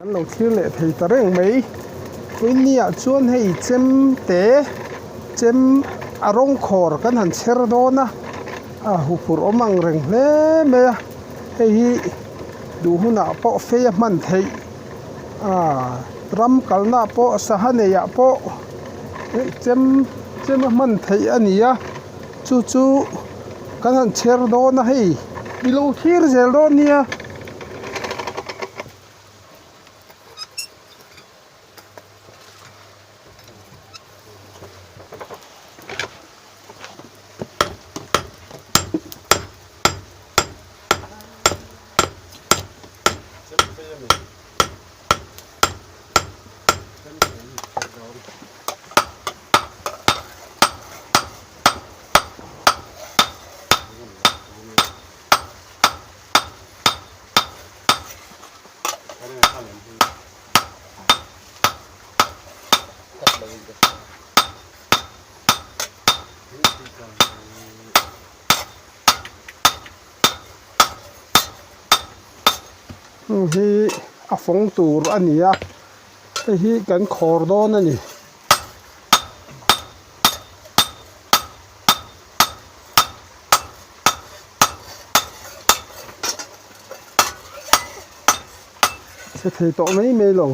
Kan lo thlir leh thei ta reng mai. Vawinia chuan hei chem te chem a rawng khawr kan han chher dawn a, a huphurh awm ang reng hle mai a, hei hi duh hunah pawh fei a hman theih ah ram kalna ah pawh sangha nei ah pawh chem chem a hman theih a ni a chu chu kan han chher dawn a hei i lo thlir zel dawn nia. Heng hi a fawng tur a ni a hei hi kan khawr dawn a ni. Chhe thei tawh mai mai lo.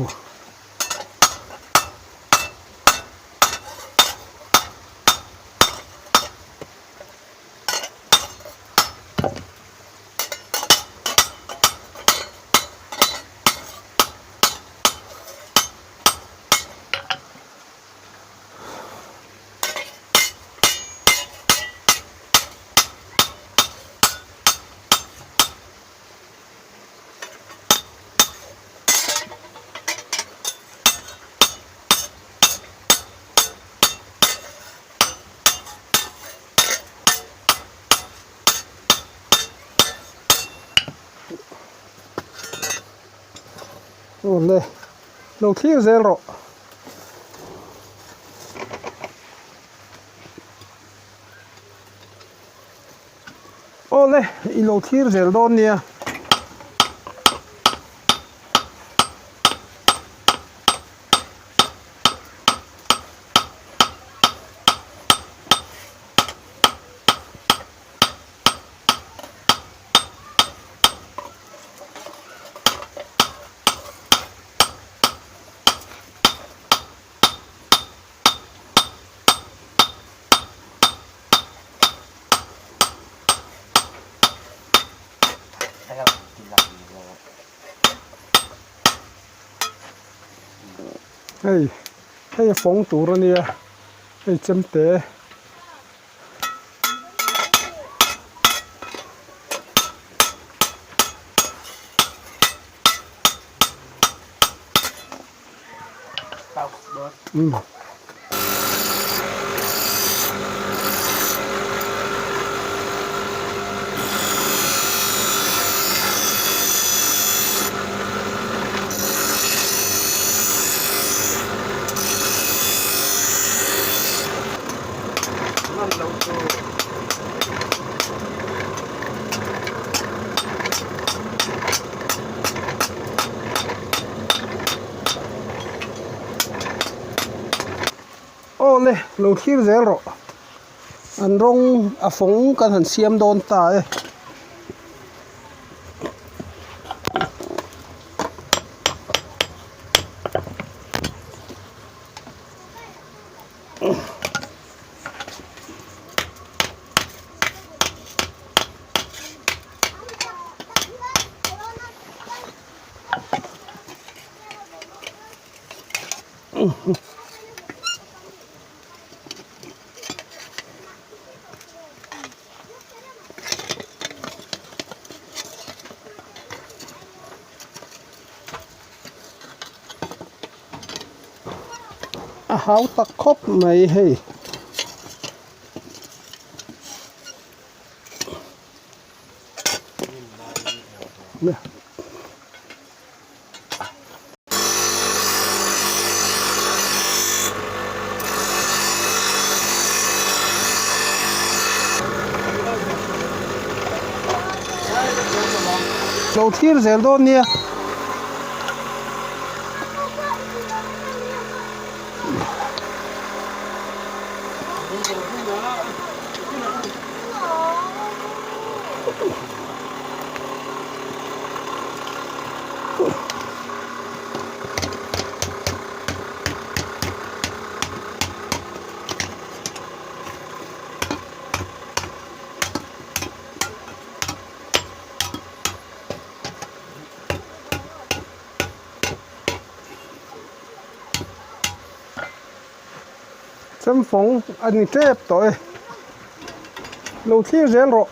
Awle lo thlir zel rawh. Awle i lo thlir zel dawn nia. Hei hei a fawng tur a nia hei chemte. Umm. Awle lo thlir zel rawh an rawng a fawng kan han siam dawn ta e. A hau tak khawp mai hei. Lo thlir zel dawn nia. Chemfawng a ni tep tawh e, lo thlir zel rawh.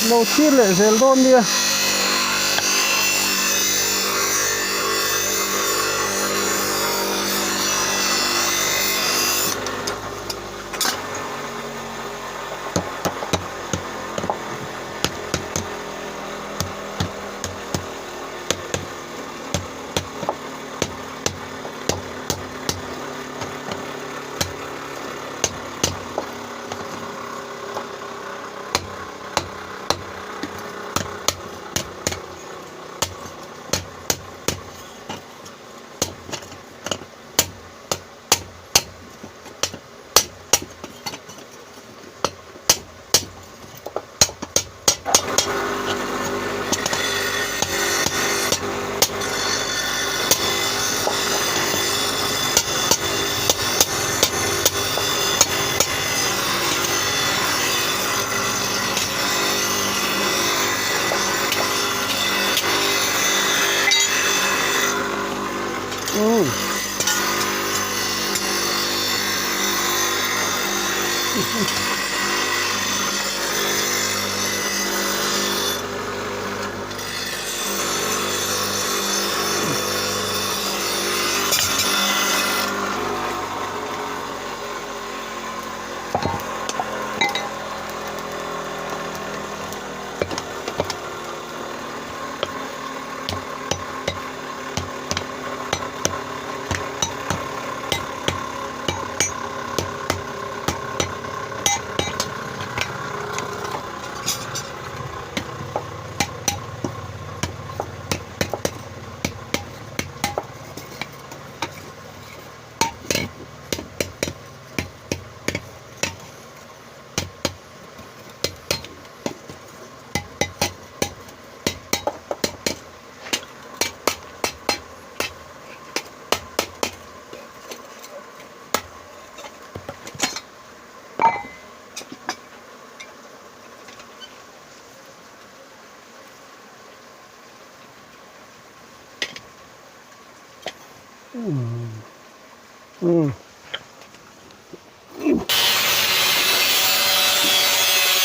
Lo thlir leh zel dawn nia.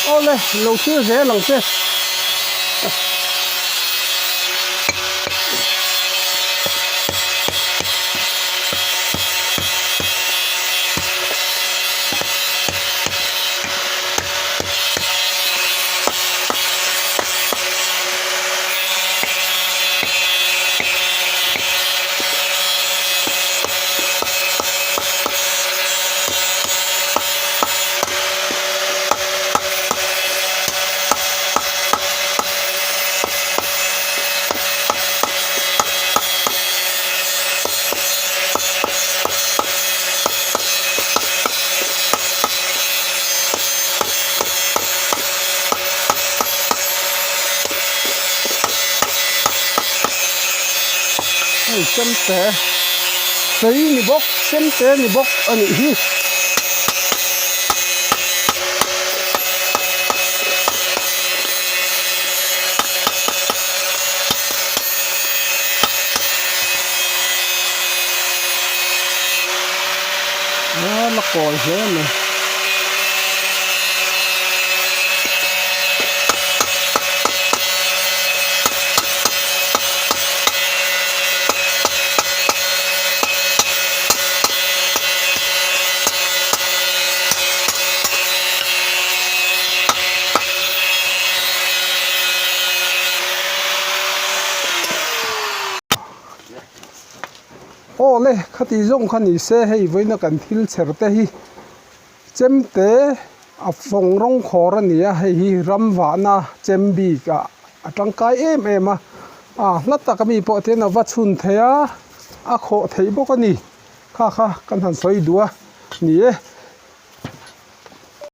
Awle lo thlir zel ang che. Hei chemte fei ni bawk chemte ni bawk a nih hi. A la kawi hle mai. Aw le, khati zawng kha ni se hei vawiina kan thil chher te hi chemte a fawng rawng khawr a ni a, hei hi ram vahna chem bik ah a tangkai em em a, a hla tak ami pawh te hian a va chhun thei a, a khawh theih bawk a ni. Kha kha kan han sawi duh a ni e.